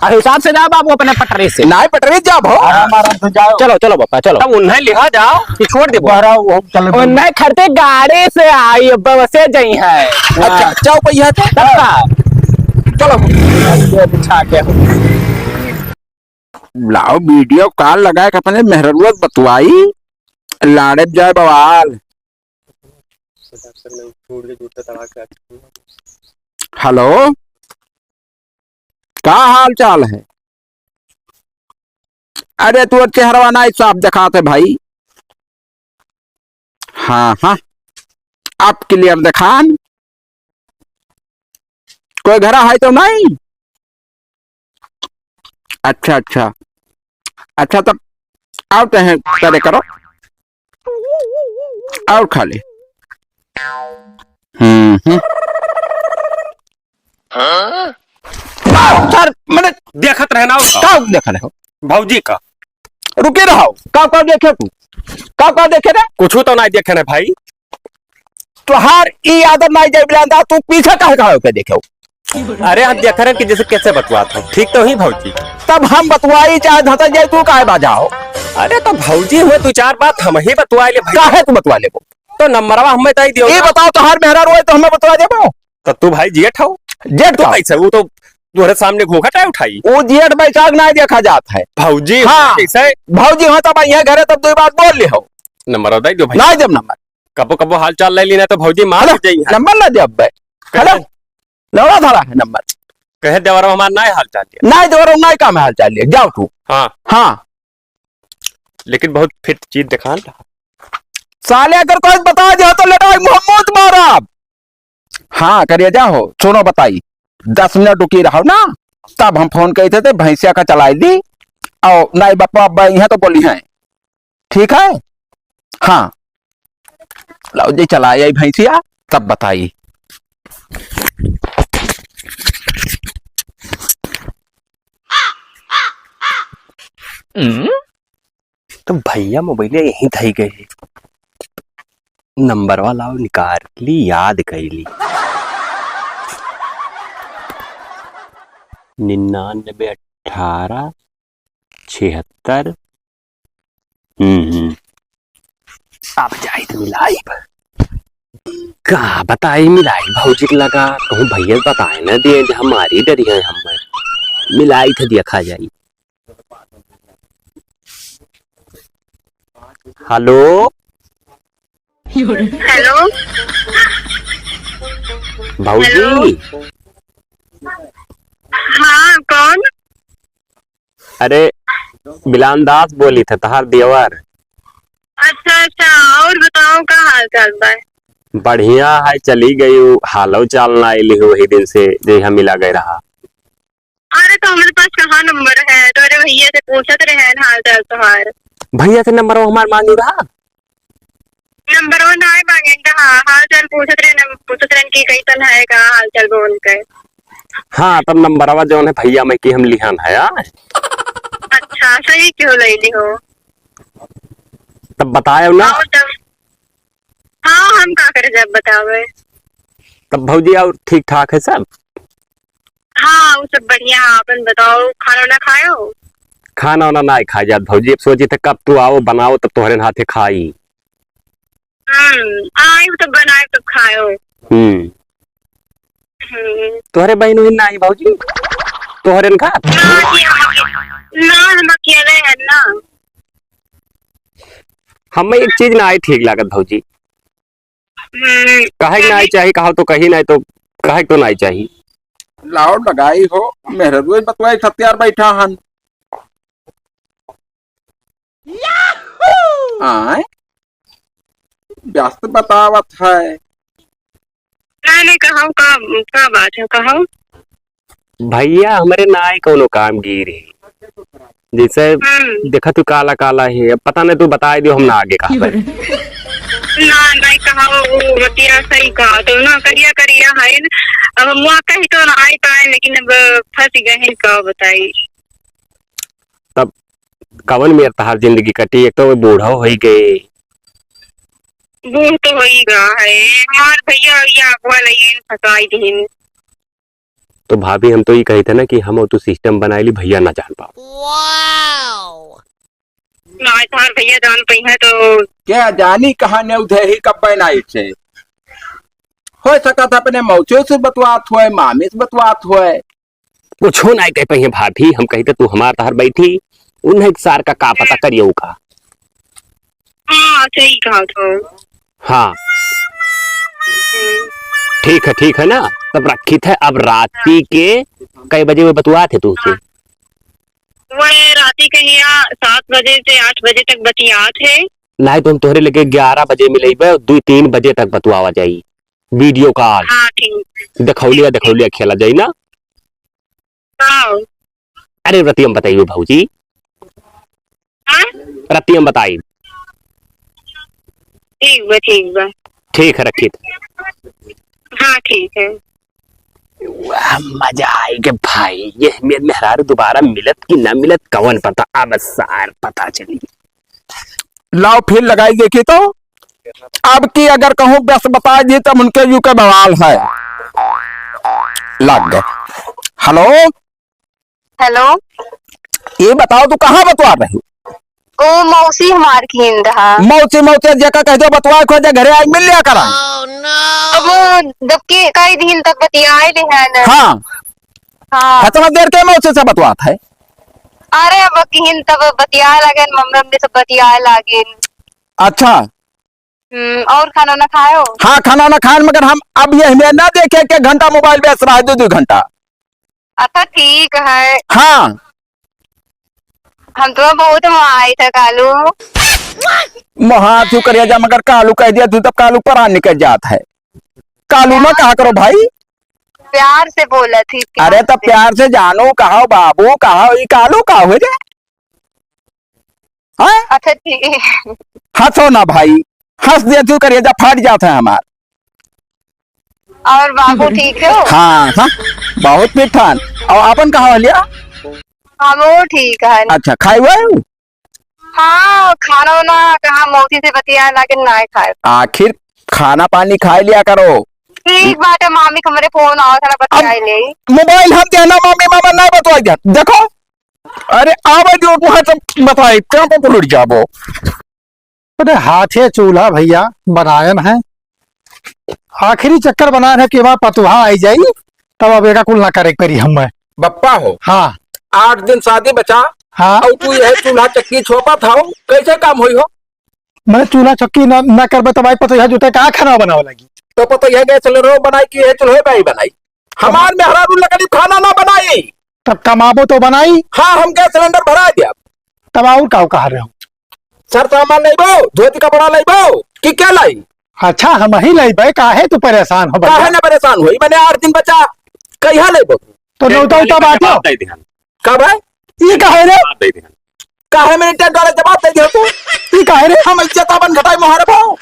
आ, हिसाब से जा बाबू अपने पटरी से। नाई पटरी जा भाव। आराम, आराम से जाओ। चलो, चलो बापा, चलो। तब उन्हें लिहा जाओ कि छोड़ दे? बहरा वो हम चले। उन्हें खड़ते गाड़ी से आई, बस से जाई है। अच्छा, जाओ भैया थे। तब का? चलो। बिछा के। लाओ, video call लगा के अपने मेहररुआ बतवाई, लाड़े जाए बवाल। हेलो, का हाल चाल है? अरे, तोर चेहरवा नाई साफ देखात है भाई। हाँ, हाँ, अब clear देखान। कोई घरा है तो नहीं? अच्छा, अच्छा। अच्छा, तब आओ तहें करे करो। और खा ले। हम्म, हम्म। हाँ? सर, मैंने देखत रहे ना, का देखा रहे हो? भौजी का। रुके रहो। का, का देखे तू? का, का देखे रे? कुछ तो नहीं देखे ना भाई। तोहार ई आदत नहीं जाए बिलांदा, तू पीछे काहे खड़ा होके देखे हो? अरे, हम देख रहे हैं कि जैसे कैसे बतवात हो, ठीक तो ही भौजी। तब हम बतवाई चाहे धतल जाए, तू काहे बाजा हो? अरे, तो भौजी हुए, दो चार बात हम ही बतवा ले भाई। काहे तू बतवा लेबो? तो नंबरवा हमें दे दियो ये ना। बताओ, तोहार मेहरारू है तो हमें बतवा देबो? तो तू भाई जेठ हो। जेठ तो का? कैसे? वो तो तोहरे सामने घूंघट है उठाई। वो जेठ बैसाख ना देखा जात है। भौजी हाँ। कैसे? भौजी हो तब यहाँ घरे तब दो बात बोल ले हो। नंबर दे दो भाई। ना जब नंबर। कबो कबो हाल चाल ले लेना तो भौजी मार हेलो, जाई है। नंबर ना दे अब बे। हेलो, कैसे? लौड़ा धरा है नंबर। कहे देवरवा हमार ना हाल चाल लिया। ना देवरवा ना काम हाल चाल लिया। जाओ तू। हाँ। हाँ। लेकिन बहुत फिट चीज दिखान रहा। साले अगर कोई बता दे तो लड़ाई मुहम्मद मारब। हाँ, करिया जा हो, सुनो बताई, दस मिनट रुकी रहो ना, तब हम फोन कही थे, थे भैंसिया का चलाई ली, और नाई बप्पा अब्बा यहाँ तो बोली हैं, ठीक है? हाँ, लाओ जी चला आई भैंसिया, तब बताई। हम्म? तो भैया मोबाइल यहीं धई गए। नंबरवा लाओ निकाल ली, याद कैली। निन्यानवे अठारह छिहत्तर। हम्म, हम्म। अब जाइत मिलाइब। का बताई मिलाइब भौजी के लगा, कहूँ भैया बताए न दिए जे हमारी डरी है हमें। मिलाई थे देखा जाई। हेलो। हेलो। भौजी। हेलो। हाँ, कौन? अरे, बिलान दास बोली थे, तहार देवर। अच्छा, अच्छा, और बताओ, का हाल चाल बा? बढ़िया है, चली गई, हालो चाल ना आइली हो वही दिन से, जे हम मिला गए रहा। अरे, तो हमारे पास कहाँ नंबर है? तो अरे भैया से पूछत रहे हैं हाल चाल तोहार। भैया से नंबर वो हमार मांगू रहा? नंबरवा नाय मांगेन त, हाँ, हाल चाल पूछत रहे, पूछत रहन कि कैसन है, का हाल चाल बा उनके। हाँ, तब नंबरवा जौन है भैया मैं की हम लिहन है, आ? अच्छा, सही क्यों लैली हो? तब बतायो ना। और तब, हाँ, हम का करे जब बतावे। तब भौजी और ठीक ठाक है सब? हाँ, वो सब बढ़िया है। अपन बताओ, खाना वाना खायो? खाना वाना ना खाए जात भौजी, अब सोची थे कब तू आओ बनाओ तब तोहरे हाथे खाई। हम्म, आइब तो बनाइब तो खायो। हम्म। हम्म। तोहरे बहिन उहिन नाही भौजी? तोहरे न खात? ना जी, हम अके-, ना, हम अकेले हैं ना। हमें एक चीज नाही ठीक लागत भौजी। हम्म। काहे के नाही चाही, कहा तो कही नाही तो काहे तो नाही चाही। लाओ लगाई हो, मेहररुए बतवाई सत्यार बैठा हन। आय? व्यस्त बतावत है। नहीं, नहीं, कहो, का, का बात है, कहो। भइया, हमरे नाहीं कउनो काम गीर है। जइसे हम्म। देखा तू काला काला है, अब पता नहीं तू बताइ दियो, हम ना आगे कहा भाई। ना, नहीं कहो, वो बतिया सही कहा तो ना, करिया करिया है ना। अब हम वहाँ कहीं तो ना आइ पाए, लेकिन अब फँस गए हैं, का बताई। तब कवन मेर तहार जिंदगी कटी, एक तो वो बूढ़ा होइ गए। बूढ़ तो होइ गया है, हमार भइया, भइया अगुआ लगे फँसाइ दिहिन। तो भाभी, हम तो ई कहित है ना कि हम अउ तू system बनाइ ली, भइया ना जान पाओ। ना, तोहार भइया जान पइहैं तो। क्या जानी कहाँ ने उधे ही कब बनाई से। होइ सकत है अपने मौसी से बतवात होए, मामी से बतवात होए। कुछो नाहीं कहि पइहैं भाभी, हम कहित है तू हमार तहार बैठी, उन्हें सार का का पता करियो का। हाँ, सही कहा तो। हाँ। हम्म। ठीक है, ठीक है ना? तब रखित है, अब राती के कई बजे वो बतुआत है तू से? हाँ। वह राती के हिया सात बजे से आठ बजे तक बतियात है। नाहीं तो हम तोहरे लगे ग्यारह बजे मिलइबे, दुइ तीन बजे तक बतुआवा जाई। Video call। हाँ, ठीक। देखौलिया, देखौलिया खेला जाई ना? हाँ। अरे रतिया में बताइयो भौजी। हाँ? रतिया में बताई। ठीक बा, ठीक बा। ठीक है, रखित। हाँ, ठीक है। वाह, मजा आइ गए भाई। ये मेर मेहरारू दोबारा मिलत कि ना मिलत, कवन पता, अब सार पता चली। लाओ फिर लगाई देखी तो। अब की अगर कहूँ बस बताइ दी तब उनके यू के बवाल है। लग गए। Hello। Hello। ये बताओ, तू कहाँ बतुआ रही? ओ, मौसी हमार किहिन रहा। मौसी, मौसी, जेका कहि दियो बतुआ, खोजे घरे आइ मिल लिया करा। अब वो जबकि कई दिन तक बतियाए रहे हैं ना। हाँ। हाँ। इतना देर के मौसी से बतुआत है? अरे, अब किहिन तब बतियाए लागेन, मम्मी, मम्मी सब बतियाए लागेन। अच्छा। हम्म, और खाना वाना खाए हो? हाँ, खाना वाना खाए, मगर हम अब ये हमें ना देखे कि एक घंटा mobile व्यस्त रहा है, दो, दो घंटा। अच्छा, ठीक है। हाँ। हम तो बहुत मोहाई था कालू। मोहा तू करिया जा, मगर कालू कहि दिया तू, तब कालू परान निकल जात है। कालू ना कहा करो भाई। प्यार से बोला थी, प्यार अरे, तब से। प्यार से जानू कहा, बाबू कहा, ई कालू का हो रे? हाँ? अच्छा, ठीक। हँसो ना भाई, हँस दे तू, करेजा फाट जात है हमार। और बाबू ठीक हो? हाँ, हाँ, बहुत मिठान। और आपन कहाँ वालिया? हम वो ठीक है। अच्छा, खाए हुए हो? हाँ, खाना वाना कहाँ, मौसी से बतिया लागे ना खाए। आखिर खाना पानी खाए लिया करो। ठीक बात है, मामी के हमरे फोन आओ, थोड़ा बतिया ले। मोबाइल हम देना, मामी मामा ना बतवाई दे। देखो, अरे, आवे जो वहाँ सब बताई, क्या को लुट जाबो। अरे, हाथे चूल्हा भइया बनायन है, आखिरी चक्कर बनायन है कि वहाँ पतुहा आई जाई, तब अब एका कुल ना करे के परी हमें। बप्पा हो। हाँ। आठ दिन शादी बचा, हाँ। और तू यह चूल्हा चक्की छोपत हो, कैसे काम होई हो? मने चूल्हा चक्की ना, ना करबे तब आई पतोहिया जूते का खाना बनावे लागी? तो पतोहिया गैस सिलेंडर बनाई कि ये चूल्हे पे ही बनाई? हमार मेहरारू लकड़ी खाना ना बनाई। तब कमाबो तो बनाई। हाँ, हम गैस सिलेंडर भरा दिया। तब और का कहा रहे हो? सर सामान लेबो, धोती कपड़ा लेबो कि क्या लाई? अच्छा, हम ही लेबे, काहे तू परेशान हो भैया? काहे ना परेशान होई? मने आठ दिन बचा, कहिया लेबो? तो टेंट नौता वाले उता का बाटो। जवाब दे दिहन। का भाई? ई काहे रे? जवाब दे दिहन। काहे मेरे टेंट वाले जवाब दे दियो तू? ई काहे रे? हम इज्जत अपन घटाई मोहर पाओ।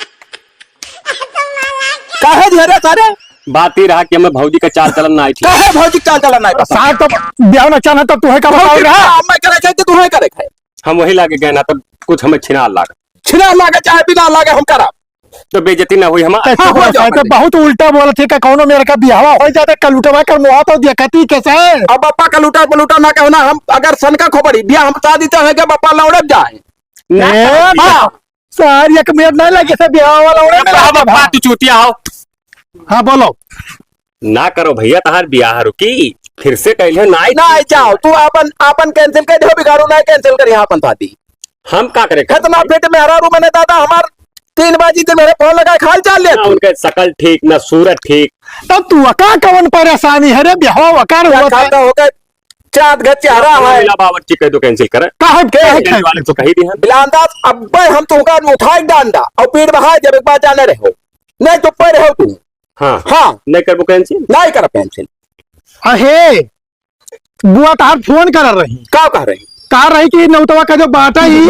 काहे दिया रे सारे? बात ई रहा कि हमें भौजी का चाल चलन ना आई थी। काहे भौजी का चाल चलन ना आई? सार तो ब्याह ना चाहना तो तू है का बताओ भौजी रहा? का मैं करे थे कि तू है करे थे? हम वही लागे गए ना, तब कुछ हमें छिनार लाग। छिनार लागे चाहे बिना लागे, हम करा। तो बेइज्जती ना हुई हमार। तो हाँ, हो चुप रहो, जाओ, तो बहुत उल्टा बोलत है कि कौनो मेरे का बियाहवा हो जाता, कलुटवा कर मुहा तो देखती कैसे है? अब बप्पा कलुटा बलुटा ना कहो ना, हम अगर सनका खोपड़ी बियाह हम शादी चाहे के बप्पा लौड़े जाए। ना ए, करो। हाँ। सार एक मिनट ना लगे से बियाह वाला उड़े में बप्पा, लगे बप्पा, भाई। तू चूतिया हो। हाँ, बोलो। ना करो भैया, तहार बियाह रुकी, फिर से कैले ना आई। ना आई जाओ, तू आपन, आपन cancel कर दो, बिगाड़ू ना cancel करी आपन शादी। हम का करे? कितना फिट मेहरारू मने दादा हमार तीन बाजी दिन मेरे फोन लगाए खाल चाल ले ना तू। उनके शकल ठीक, ना सूरत ठीक। तब तू का कवन परेशानी है रे, बिहाव कर क्या हुआ खाता था? होगा? चाँद का चेहरा है। मिला बावर्ची कह दो cancel करे। काहे, काहे cancel? वाले तो कही दी है। बिलांदा, अब हम तुमका उठाई डांडा और पीठ बहा जब एक बार जाने रहो। नहीं तो पे रहो तू। हाँ। हाँ। नहीं करबो cancel? नहीं करब cancel। अहे, बुआ तहार फोन कर रही। का कह रही? कह रही कि नेउतवा का जो बाटा ही।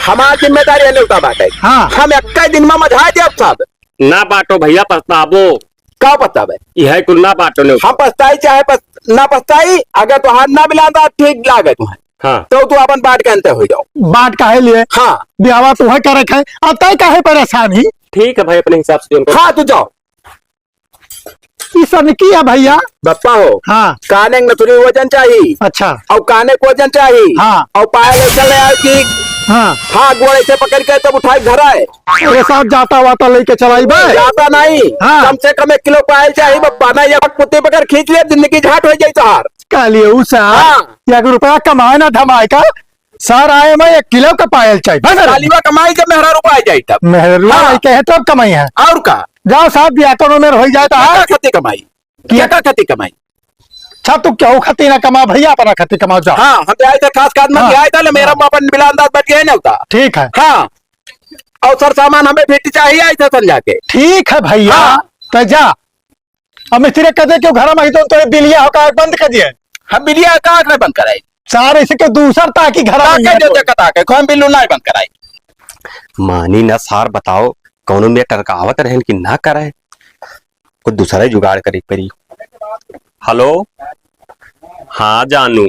हमार जिम्मेदारी है नेउता बाटे। हाँ। हम एक दिन में मझा देब सब। ना बाटो भैया, पछताबो। का पछताबे? यह कुल ना बाटो नेउता। हम पछताई चाहे पछ-, ना पछताई, अगर तोहार ना मिलान तो ठीक लागे तुम्हें। हाँ। तो तू अपन बांट के अंत हो जाओ। बांट काहे लिए? हाँ। ब्याहवा तो है करे खाए, अब तय काहे परेशान ही? ठीक है भाई, अपने हिसाब से उनको हाँ, तू जाओ। ई सब की है भैया? बप्पा हो। हाँ। काने के नथुनी वजन चाही। अच्छा। और काने के वजन चाही। हाँ। और पायल ऐसा ले आओ कि हाँ। हाँ, गोड़ ऐसे पकड़ के तब उठाई घर आए। अरे साहब, जाता वाता लेके चलाई बे। जाता नहीं। हाँ। कम से कम एक किलो पायल चाही बप्पा, नहीं एक पुत्ती पकड़ खींच ले, जिंदगी झाट हो जाई तोहार। कालियो उ साहब, हाँ। एक रुपया कमाए ना धमाए का, सर आए में एक किलो का पायल चाहिए। बस रे। कालिवा कमाई जब मेहरा रुपया जाई तब। मेहरा हाँ। आई कहे तब कमाई है। और का? जाओ साहब, बिया कोनो मेर होई जाए तो केका हाँ। खती कमाई? किया? केका खती कमाई? अच्छा, तू केहू खती ना कमा भैया, अपना खती कमाओ, जाओ। हाँ, हम आए थे खास खास में हाँ। आए थे ना, मेरा हाँ। अपन बिलांदाज बच गए ना होता। ठीक है। हाँ। और सर सामान हमें भेटी चाहिए, आए थे संझा के। ठीक है भैया, हाँ। तो जा। अब मिस्त्री कह दे, "क्यों घर में ही तो, तो बिलिया हो का बंद कर दिए?" हम बिलिया का आँख नहीं बंद कराई। सारे से के दूसर ताकि घर में ताके ही जो तो। देखा ताके, कौन बिल्लू नहीं बंद कराई। मानी ना सार, बताओ, कौनो में टरकावत रहन कि ना करे? कुछ दूसरा ही जुगाड़ करे पड़ी। हेलो, हाँ जानू,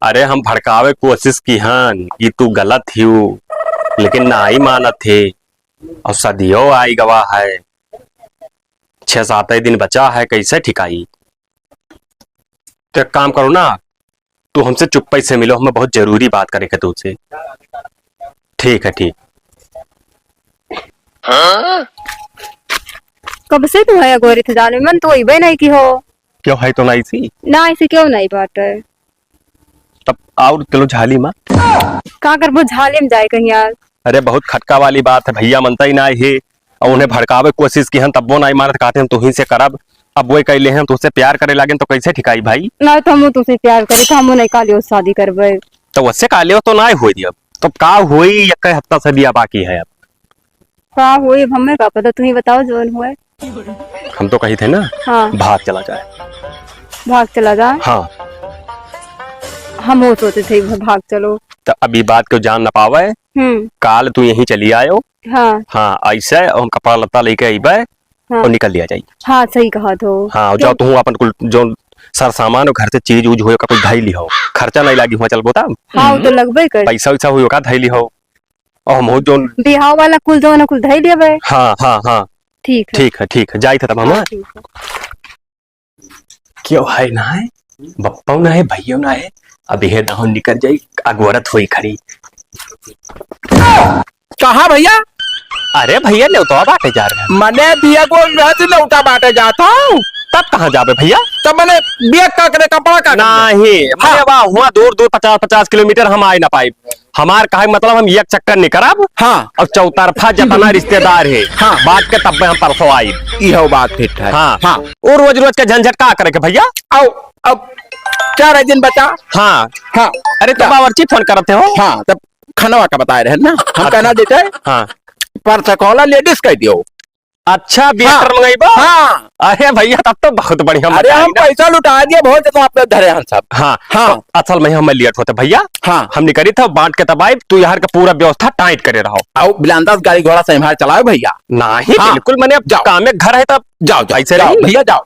अरे हम भड़कावे कोशिश किहन कि तू गलत हिउ, लेकिन नाई मानत हे। और सदियो आई गवा है, छह सात ही दिन बचा है, कैसे ठिकाई? तो एक काम करो ना, तू हमसे चुप्पे से मिलो, हमें बहुत जरूरी बात करे के तुझसे। ठीक है, ठीक। कब से तू है गोरी थे जाने मन तो इबे नहीं की हो। क्यों है तो नहीं सी? ना ऐसे क्यों नहीं बाटे। तब और चलो झाली मा। का करबो झाली में जाए कहीं यार। अरे बहुत खटका वाली बात है, भैया मनता ही ना है, और उन्हें भड़कावे कोशिश किहन तब वो नहीं मानत, कहते हम तुही से करब। अब वो कह ले हैं तुझसे प्यार करे लागे तो कैसे ठिकाई भाई? ना तो हम तुझसे प्यार करे तो हम नहीं कालियो शादी करबे। तो उससे कालियो तो ना होई अब, तो का होई, एक हफ्ता से भी बाकी है अब। का होई, अब हमें का पता, तू ही बताओ जौन होए। हम तो कही थे ना, हाँ। भाग चला जाए। भाग चला जाए? हाँ। हम वो सोचे थे, भाग चलो। तो अभी बात को जान न पावे, हम्म। काल तू यहीं चली आयो। हाँ। हाँ, ऐसे हम कपड़ा लत्ता लेके अइबे हाँ। और निकल लिया जाई। हाँ, सही कहा तो। हाँ, और जाओ क्यों? तू अपन कुल जो सर सामान और घर से चीज उज होए का कुल धई ली हो, खर्चा नहीं लागी हुआ चल बोता। हाँ, वो तो लगबे कर। पैसा वैसा हुई का धई ली हो। और हम हो जोन बिहाव वाला कुल जौन कुल धई लेबे। हाँ, हाँ, हाँ। ठीक है। ठीक है, ठीक है, जाई था तब हम, हाँ, हाँ? ठीक है। क्यों है ना है? बप्पा ना है, भैया ना है, अब यह दहो निकल जाई, अगवरत होई खड़ी। कहाँ भैया? अरे भैया, नेउता बाटे जा रहे हैं। मने बिया बोल रहे थे, नेउता बाटे जाता हूँ। तब कहाँ जाबे भैया? तब मने बिया का करे, कपड़ा का करे? नहीं, हाँ। मने वाह, हुआ दूर दूर पचास पचास किलोमीटर हम आए ना पाए। हमार कहे मतलब हम एक चक्कर निकरब। हाँ। और चौतरफा जितना रिश्तेदार है, हाँ। बांट के तब हम परसों आई। इहो बात ठीक है। हाँ। हाँ। वो रोज रोज के झंझट का करे के भैया? आओ, अब चार दिन बचा। हाँ। हाँ। अरे तो क्या? बावर्ची फोन करते हो? हाँ, तब खनवा का बताए रहे ना, हम हाँ। कहना देते हैं। हाँ। परसकौला लेडीज कह दियो। अच्छा, बियर हाँ। मंगाइबा? हाँ। अरे भैया, तब तो बहुत बढ़िया अरे, मजा हम आई ना। पैसा लुटा दिए, बहुत ज्यादा आप लोग धरे हैं सब। हाँ, हाँ। तो असल में हम लेट होते भैया। हाँ। हम निकली था, बांट के तब आए, तू यहाँ का पूरा व्यवस्था टाइट करे रहो। आओ, बिलांदाज गाड़ी घोड़ा से हमारे चलाओ भैया। नहीं, हाँ। बिल्कुल, मैंने अब जाओ। काम में घर है तब जाओ, जाओ, ऐसे जाओ नहीं। भैया, जाओ।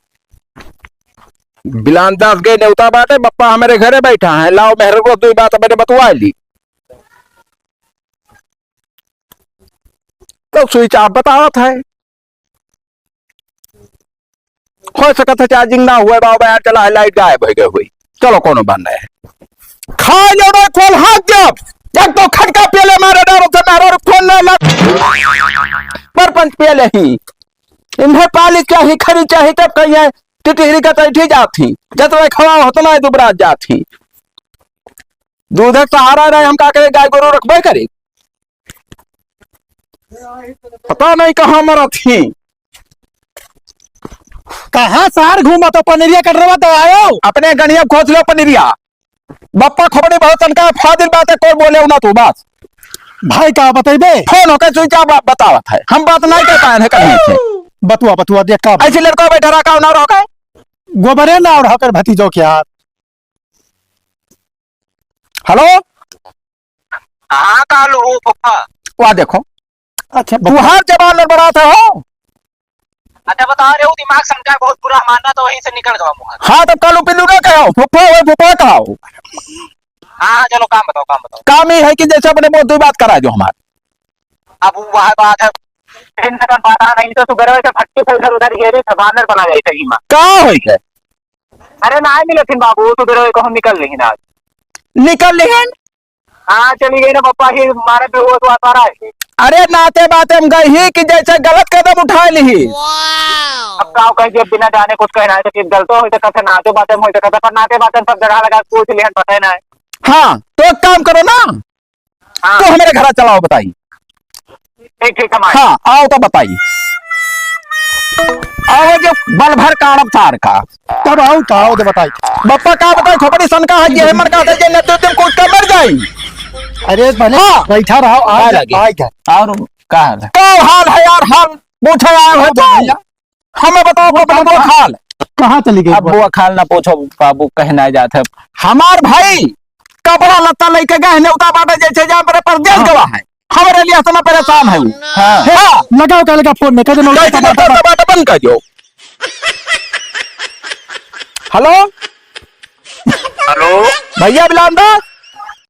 बिलांदाज गए नेउता बाटे, बप्पा हमारे घरे बैठा है, लाओ मेहर को दो बात मैंने बतवा ली। तो स्विच ऑफ बतावत है। हो सकत है चार्जिंग ना हुए, बाबा यार, चला है, लाइट गायब हो गई हुई। चलो, कोनो बात नहीं है। खा लो रे, खोल हाथ जब। जब तो खटका पेले मारे डारो से मारो रे, फोन ना लग। परपंच पेले ही। इन्हें पाली चाही, खरी चाही, तब कहिए टिटहरी का तैठी जात ही। जतने खवा होतना है दुबरात जात ही। दूध के सहारा रहे, हम का करे, गाय गोरू रखबे करे। पता नहीं कहाँ मरत ही। कहाँ सार घूमत हो, पनीरिया कटरवा तो आयो। अपने गणिया खोस लो पनीरिया। बप्पा खोपड़ी बहुत सनका है, फाजिल बात है, कोई बोले ना तू बस। भाई का बतइबे? फोन होके चुपचाप बा-, बतावत है, हम बात नहीं कर पाए हैं कहीं से। बतुआ, बतुआ, देख का ऐसे लड़का बैठा रहा, का ना रहो का? गोबरे ना और हकर भतीजो के यार। हेलो? हाँ, कालू, फूफा। वाह, देखो। अच्छा, तू बता। हर जबान लड़बड़ात हो। अच्छा, बता रहे हो, दिमाग सनका है, बहुत बुरा मानना, तो वहीं से निकल गवा मुँह। हाँ, तब कालू पिल्लू ना कहो, फूफा हो, फूफा कहो। हाँ, हाँ, चलो, काम बताओ, काम बताओ। काम ये है कि जैसे अपने बहुत दो बात करा दो हमारे। अब वो वह बात है, इन नगर बाधा नहीं तो सुबह से फटके से इधर उधर घेरे थे, बानर बना जाए सही माँ। का होई के? अरे, ना मिले थिन बाबू, सुबह कहूँ निकल लेकिन आज। निकल लेकिन? हाँ, चली गई ना पप्पा ही, मारे पे हुआ तो आता रहा है। अरे, नाते बाते हम गई ही कि जैसे गलत कदम उठा ली ही। अब का कही, जब बिना जाने कुछ कहना है तो फिर गलतो हो सकता है, नाते बाते हम हो सकता है, पर नाते बाते हम सब जगह लगा पूछ लिया, पता है ना। हाँ, तो एक काम करो ना, हाँ। तो हमारे घर चलाओ, बताई। ठीक, ठीक, हम आए। हाँ, आओ तो बताई। आओ जो बल भर काढ़ब सार का। तब आओ तो आओ तो बताई। बप्पा का बताई, खोपड़ी सन का है, ये है मन का है, ये न तो तुम कुछ का मर जाई। अरे भले हाँ। बैठा रहो, आ आए जा, लगे। आए जा। और का हाल है? का हाल है यार, हाल पूछे आए हो तो? भैया। हमें बताओ, वो कपड़ा कहाँ, कहाँ चली गई अब वो? वो खाल ना पूछो बाबू, कहे ना जात है। हमार भाई कपड़ा लत्ता लेके गए, नेवता बाटे जैसे जा मेरे परदेस हाँ। गवा है, हमारे लिए इतना परेशान है वो। हाँ। हाँ। लगाओ, का लगा फोन में, कह दे, मैं कैसे उठा ना करता बाटे, बंद कर दो। हेलो। हेलो। भैया बिलान दास।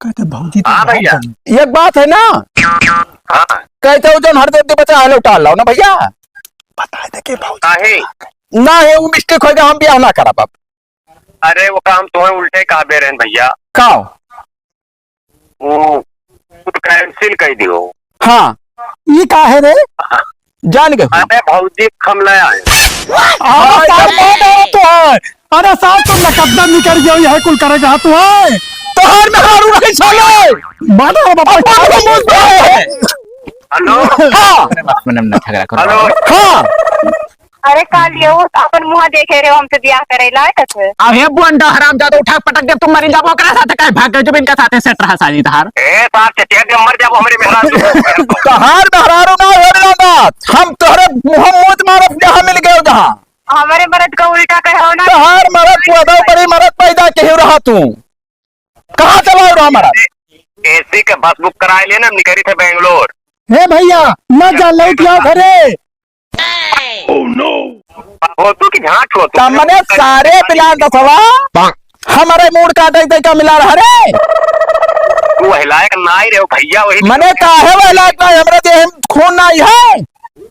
कहते भौजी तो हाँ बहुत भैया। बनी। एक बात है ना। हाँ। कहते हो जौन हर दर्द बचा है, लौटा लाओ ना भैया। बता दे के भौजी काहे? ना है, वो मिस्टेक होइगा, हम बियाह ना करब अब। अरे वो काम तुम्हें उल्टे कहबे रहन भैया। का? वो cancel कर दियो। हाँ। ई का है रे? हाँ। जान गए। अरे भौजी, हम ले आए। अरे साहब, मार डाला तो है। अरे साहब, तुम नकद्दा निकल गया, यह कुल करे कहा तू है। तोहार मेहरारू रही साले। मार डाला बाबा। अब बाबू मुझ पे है। हेलो। हाँ। अरे बाप रे, ना झगड़ा करो। हेलो। हाँ। अरे काल ये वो अपन मुँह देखे रहे हो, हमसे ब्याह करे लायक है। अब हे बुंडा हरामजादा उठा के पटक दे, तुम मरी जाबो, ओकरा साथे काहे भाग गए, जब इनका साथे सेट रहा साली तहार। ए साहब, चचिया के मर जाबो हमरे मेहरारू। तहार मेहरारू ना हो रहा बात, हम तोहरे मुँह मूत मारब जहाँ मिल गए जहाँ। हमारे मरद का उल्टा कहे हो ना। तहार मरद पैदा बड़ी मरद पैदा केहू रहा तू। कहाँ चलाओ रहा मरद? एसी के बस बुक कराए लेना, निकली थे बेंगलोर। हे भैया, न जा, लौट आओ घरे। Oh no! बहुत की झांट हो तुम। तमने सारे पिलान दसवा, हमारे मूड काटे तै का मिला रहा रे? तू वह लायक ना ही रहो भैया, वही मने काहे वह लायक ना, हमरे देह में खून ना ही है।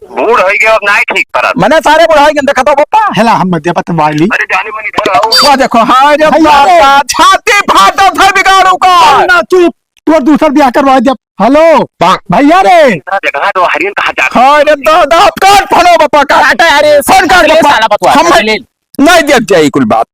बूढ़ हो गए, अब ना ही ठीक करत। मने सारे बुढ़ाई के देखा तो पप्पा। हेला, हम मध्य पत वाली। अरे जाने मन इधर आओ। वाह देखो, हाय रे भैया रे। बाबा, छाती फाटत है बिगाड़ू का। ना चुप, तू दूसर ब्याह करवा दे। हेलो, भैया रे। इतना जगह तो हरियन कहाँ जाता? हाय रे दादा, काट फोनो बापा, काट। काटा यार, ये फोन काट ले बापा। साला बकवास, हम ले। नहीं देख जाई कुल बात।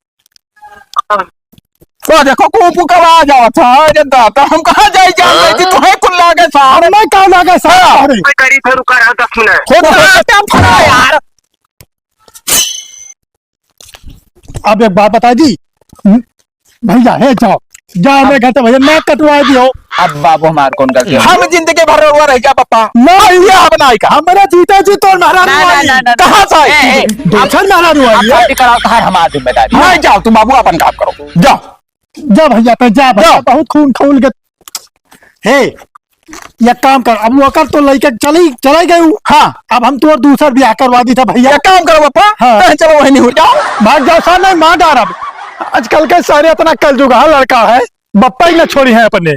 तो देखो, कूपू का आवाज आवत है। हाय रे दादा, हम कहाँ जाई जान रहे कि तुम्हें कुल लागे साहब। हम नहीं कहाँ लागे साहब। हाँ। अरे। मैं करी थे, रुका रहा दस मिनट। हो तो आते हम खड़ा यार। अब एक बात बता दी, भैया, हे जाओ, जाओ, मैं घर से भैया नाक कटवा दियो। अब बाबू हमार कौन गलती है? हम जिंदगी भर रउआ रह जा, पापा। ना, ये अब ना आएगा। हमारा जीता जी तो मेहरारू ना, ना, आई। ना, ना, ना। कहाँ से आई? ए, ए, दूसर मेहरारू आई आप है। शादी कराओ, तो हर हमार जिम्मेदारी। नहीं, जाओ, तुम बाबू अपन काम करो, जाओ। जा भैया, तो जा भैया, जा। बहुत खून खौल के। हे, एक काम कर, अब वो कर तो लइके चली, चली गई हूँ। हाँ। अब हम तोर दूसर ब्याह करवा दी था भैया। एक काम करो पापा, हाँ। कहीं चलो वहीं नहीं हो जाओ। भाग जाओ सर, नहीं मार डार अब। आजकल के सारे इतना कलजुगा लड़का है, बप्पा ही न छोड़ी है अपने।